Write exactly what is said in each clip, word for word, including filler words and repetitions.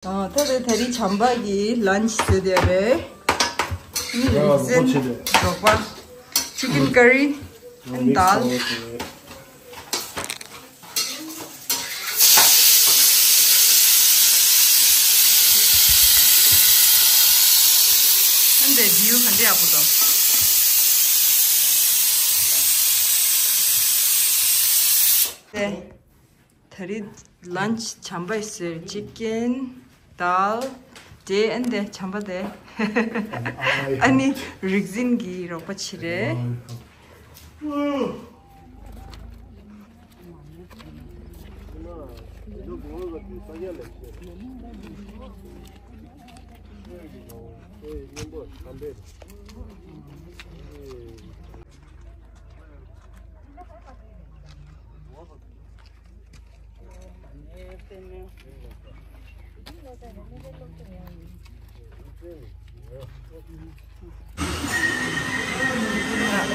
ཨ། ད་དེ་ད་རིང་བྱམས་པ་གི་ལན་ཆི་བཟོས་བསྡད་རེད། ཨ་ནི་རིགས་འཛིན་རོགས་པ། Chicken curry and dal. ཨ་འདི་བིའུ་ག་འདྲ་ཡག་པོ་འདུག་དེ། ད་རེས་ལན་ཆི་བྱམས་པ་ཟེར། Chicken, dal, དེ་ཨ་ནི་དེ་བྱམས་པ་དེ། ཨ་ནི་རིགས་འཛིན་གྱི་རོགས་པ་ཅིག་རེད།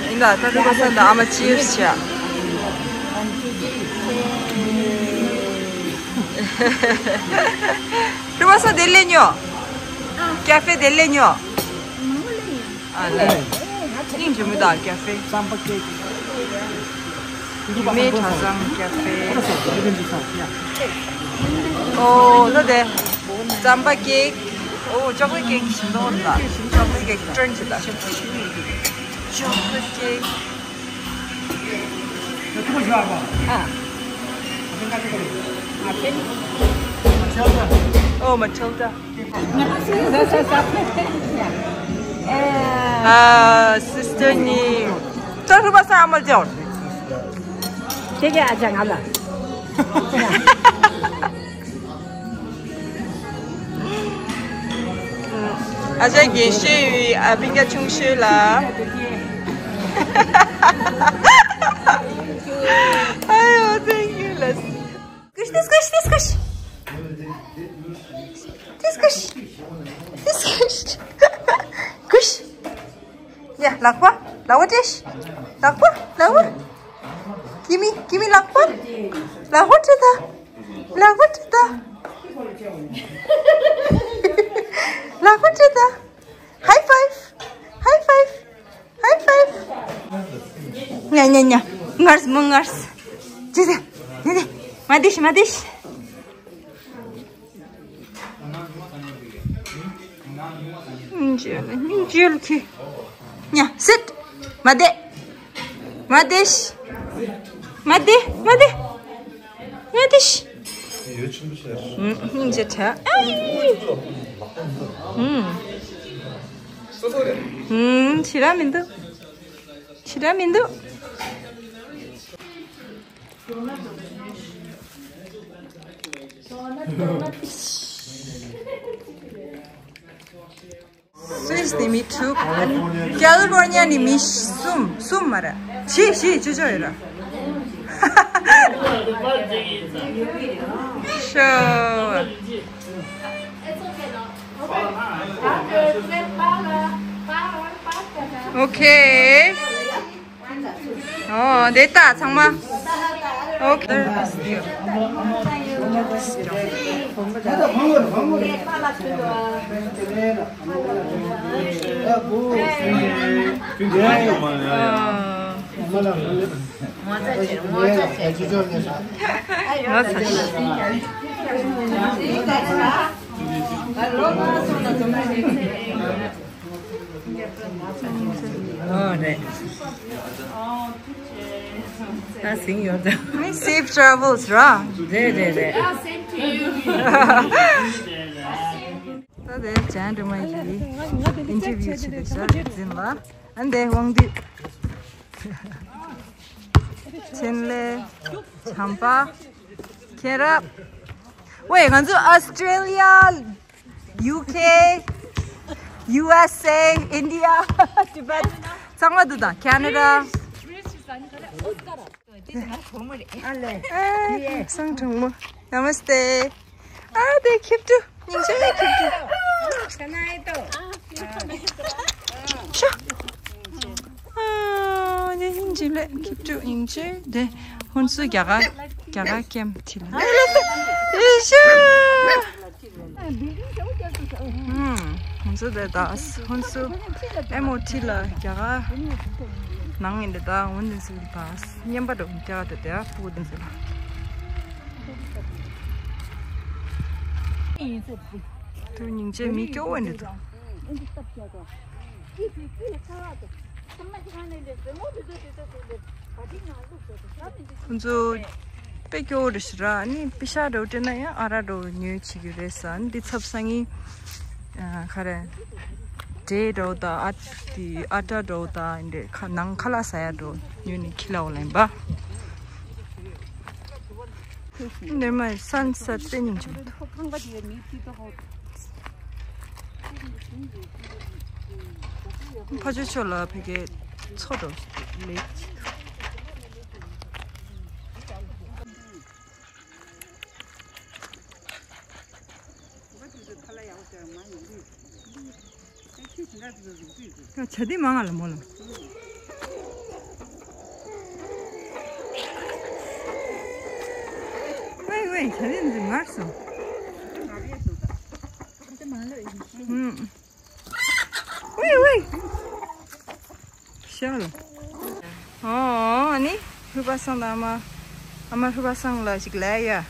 ཡིན་ད། ད་རུ་བ་ས་ད་ཨ་མ་ཅིར་བྱ། རུ་བ་ས་དེ་ལས་ཉོ། ཀ་ཧྥེ་དེ་ལས་ཉོ། ཨ་ལས། སྙིང་རྗེ་མོ་དང་ཀ་ཧྥེ། རྒྱུ་མའི་གྲྭ་ཚང་ཀ་ཧྥེ། ཨོ་ད་དེ། རྩམ་པ་ཀེག་ཨོ་ཅོག་ལེ་ཀེག་ཞིམ་མདོག་ལ། ཅོག་ལེ་ཀེག་ཊན་ཆེ་ད། ཅོག་ལེ་ཀེག་ཨ། ཨོ་མ་ཊིལ་ཌ། ཨ། སི་སི་ཊར་གཉིས། ད་རུ་བ་ས་ཨ་མ་ལ་སྦྱོར། དེ་ག་ཨ་ཅག་ང་ལ། ཨ་ཅག་རྒན་ཤོས་ཡི་ཨ་བི་ཀ་ཆུང་ཤོས་ལ། ཨ་ཡོ། Thank you ལ། ཀུཤ། ཏིས་ཀུཤ། ཏིས་ཀུཤ། ཏིས་ཀུཤ། ཏིས་ཀུཤ། ཀུཤ། ཡ། ལག་པ། ལག་པ་སྤྲད། ལག་པ། ལག་པ། Give me, give me ལག་པ། ལག་པ་སྤྲད་ད། ལག་པ་སྤྲད་ད། ལག་པ་སྤྲད་ད། High five. High five. High five. ཉ་ཉ་ཉ། ངར་མོ་ངར། ཇི་ཟེ། ཉ་ཉ། མ་དིཤ། མ་དིཤ། སྙིང་རྗེ་ལ། སྙིང་རྗེ་ལ་ཁྱི། ཉ། Sit. མ་དེ། མ་དེཤ། མ་དེ། མ་དེ། མ་དེཤ། ཡོད་ཆེན་པོ་ཆེ། ཨུམ། སྙིང་རྗེ་དྲག་ཨ་ཡི། ཨུམ། ཨུམ། ཞེ་དྲག་མི་འདུག་ཞེ་དྲག་མི་འདུག་སུད་སི་ནས་མི་དྲུག་ཀལ་ལི་ཕོར་ནི་ཡ་ནས་མི་གསུམ། གསུམ་མ་རེད། བཞི། བཞི། ཅོ་ཅོ་ཡོད་ར། ཤོ། ཨོ་ཁེ། ཨོ་དེ་ལྟ་ཚང་མ། ཨོ་ཁེ། ཨོ་རེད། ད་ཟིན་ཡོད་ད། Safe travels ར། རེད་རེད་རེད། ད་དེ་ཇན་ཌི་མ་ཡི་ཨིན་ཊར་བིའུ་བྱེད་དེ་ཤག་རིག་འཛིན་ལགས། ཨ་འདི་དབང་འདུས། ཆེན་ལེ། བྱམས་པ། མཁྱེན་རབ། ཝེ། ང་ཚོ་ཨོ་སི་ཊྲེ་ལི་ཡ། ཡུ་ཁེ། ཡུ་ཨེས་ཨེ། ཨིན་ཌི་ཡ། ཊི་བེཊ། ཚང་མ་འདུག་དང་། ཁེ་ན་ཌ། ཨ་ལེ། ཨ། སང་གྲོགས་མོ། ན་མ་སྟེ། ཨ་དེ་ཁྱབ་ཏུ། སྙིང་རྗེ་ཁྱབ་ཏུ། ཤ། ཨ་དེ་སྙིང་རྗེ་ལེ་ཁྱབ་ཏུ། སྙིང་རྗེ་དེ། ཧུན་སུ་རྒྱ་གར། རྒྱ་གར་ཀེམ་ཐི་ལ། ཨེ་ཤ། ཧུམ། ང་ཚོ་དེ་ད་ཧོན་སུ་ཨེམ་ཨོ་ཊི་ལ་རྒྱ་གར་ནང་ཡིན་དེ། ད་འོན་ཏེ་ཚུལ་ད་སྙན་པ་འགྲོ་རྒྱ་གར་དེ་དེ་ཕུ་དེ་ཚུལ། དུ་སྙིང་རྗེ་མི་སྐྱོ་བ་འདི་དང་། ཁོང་ཚོ་དཔེ་སྐྱོ་བོ་རེད་ཤི་ར། ཨ་ནི་པི་ཤ་འདྲ་བོ་སྤྲད་ན་ཡང་ཨ་རག་འདྲ་བོ་ཉོས་བྱེད་ཀྱི་རེད་ཟེར། ཨ་ནི་འདི་ཚབ་སང་ངི་ཨ་ག་རེ་འབྲས་འདྲ་བོ་དང་ཨ་དེ་ཨ་ཊ་འདྲ་བོ་དང་འདྲེ་ཁ་ནང་ཁ་ལག་ཟ་ཡ་འདྲ་བོ་ཉོས་ནས་ཁྱི་ལའོ་ལེན་པ། འདི་མ་སན་སེཊ་དཔེ་སྙིང་རྗེ་མི་འདུག། ཕ་ཆོས་ཆོས་ལ་ཕ་གི་མཚོ་འགྲོ་ལེགས་ཅིག། ཡ་བྱ་དེ་མང་ང་ལ་མོ་ལ། ཝེ་ཝེ་བྱ་དེ་འདི་མར་སོང་། ཧུམ། ཝེ་ཝེ། ཤ་ལ། ཨོ་ཨ་ནི་ཕུར་པ་སང་དང་ཨ་མ། ཨ་མ་ཕུར་པ་སང་ལ་ཞིག་ལས་ཡ།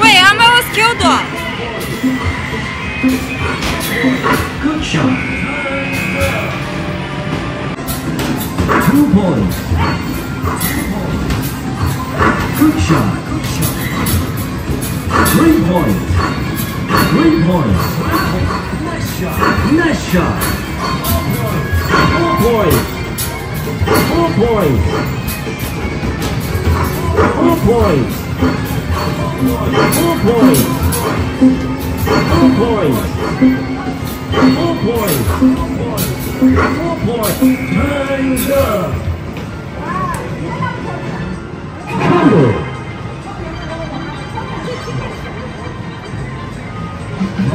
Wait, I'm almost killed one. Good shot. Two points. Good shot. Three points. Three points. Nice shot. Nice shot. Four points. Four points. Four points. Four points. Four points. Four points. Four points. Time's up. Combo.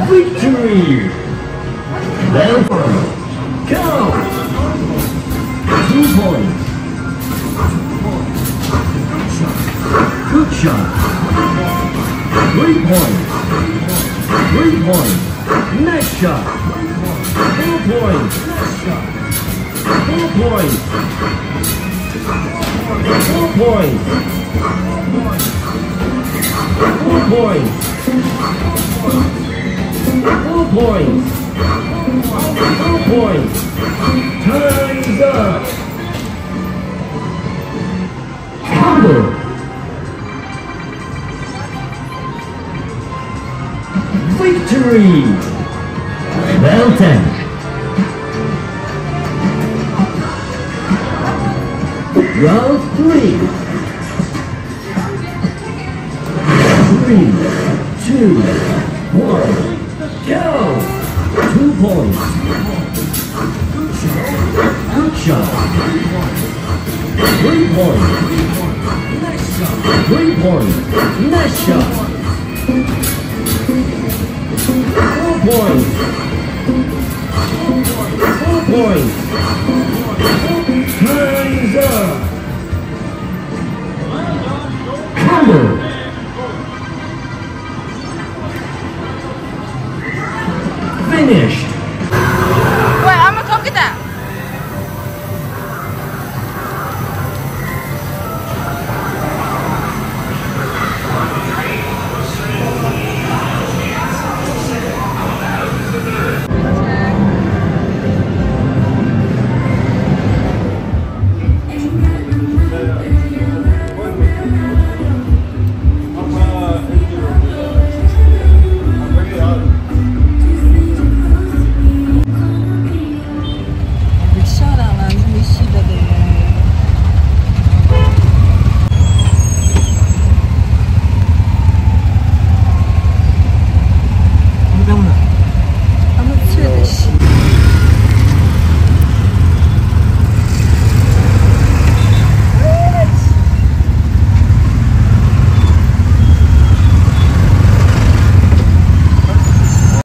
Victory. Well done. Go. Two points. Good shot. Three points. Three points. Nice shot. Four points. Four points. Four points. Four points. Four points. Four points. Time's up. Combo. Victory. Well done. Round three. Three, two, one. Go! Two points. Good shot. Three points. Three points. Nice shot. Four points. Four points. Time's up. Combo. ནས་